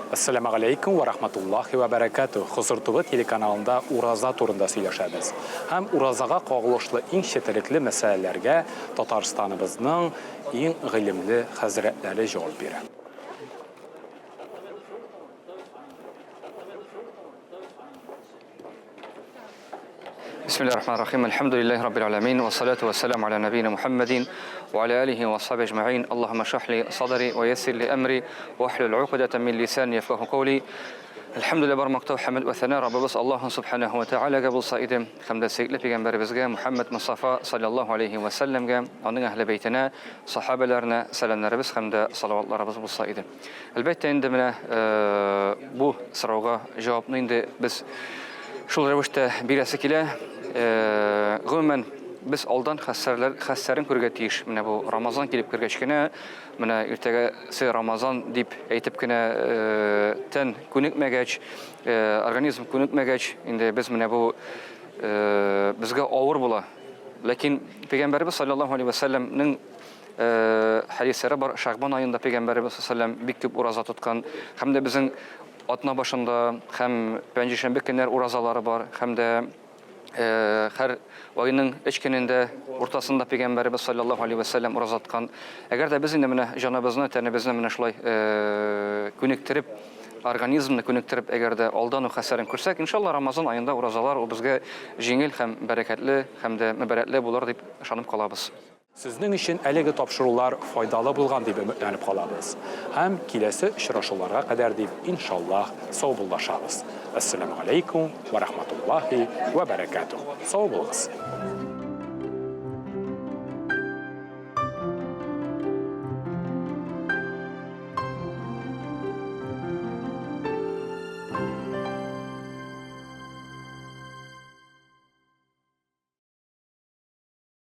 Әссәламегаләйкүм вә рахматуллахи вә бәрәкәтүһ! Хозур ТВ телеканалында ураза турында сөйләшәбез. Һәм уразага кагылышлы иң четерекле мәсьәләләргә Татарстаныбызның иң гыйлемле хәзрәтләре җавап бирә. Бисмиллахир рахманир рахим. Әлхәмдүлилләһи раббил аламин. Вассалату вассаламу аля набийна Мухаммадин ва аля алихи ва асхаби аҗмаин. Аллаһумма шрах ли садри ва яссир ли әмри вахлул укдатан мин лисани яфкаху каули. Әлхәмдүлилләһ бар мактау хәмд вә сәна Раббыбыз Аллаһу субханаһу ва таалагә булса иде. Һәм дә сөекле пәйгамбәребезгә Мухаммад Мустафа саллаллаһу алейхи ва сәлләмгә, аның әһле бәйтенә, сахабәләренә сәламнәребез һәм дә салаватларыбыз булса иде. Әлбәттә инде менә бу сорауга җавапны инде без шул рәвештә бирәсе килә. Гомумән, без алдан хәстәрләр хәстәрен күрергә тиеш. Менә бу Рамазан килеп кергәч кенә, менә иртәгәсе Рамазан дип әйтеп кенә тән күнекмәгәч, организм күнекмәгәч, инде без менә бу безгә авыр була. Ләкин Пәйгамбәребез саллаллаһу алейһи ва сәлләмнең Хәдисләре бар, Шәгъбан аенда пәйгамбәребез саллаллаһу алейһи бик күп ураза тоткан. Һәм дә безнең атна башында һәм пәнҗешәмбе көннәр уразалары бар, һәм дә һәр айның өч көнендә уртасында пәйгамбәребез саллаллаһу алейһи вә сәлләм ураза тоткан. Әгәр дә без инде менә җаныбызны, тәнебезне менә шулай күнектереп, организмны күнектереп, әгәр дә алдан ук хәсәрен күрсәк, иншалла, Рамазан аенда уразалар ул безгә җиңел һәм бәрәкәтле һәм дә мөбарәкле булыр дип ышанып калабыз. Сезнең өчен әлеге тапшырулар файдалы булган дип өметләнеп калабыз. Һәм киләсе очрашуларга кадәр дип, иншаллаһ, саубуллашабыз. Әссәламү галәйкүм вә рахматуллаһи вә бәрәкәтүһ. Сау булыгыз!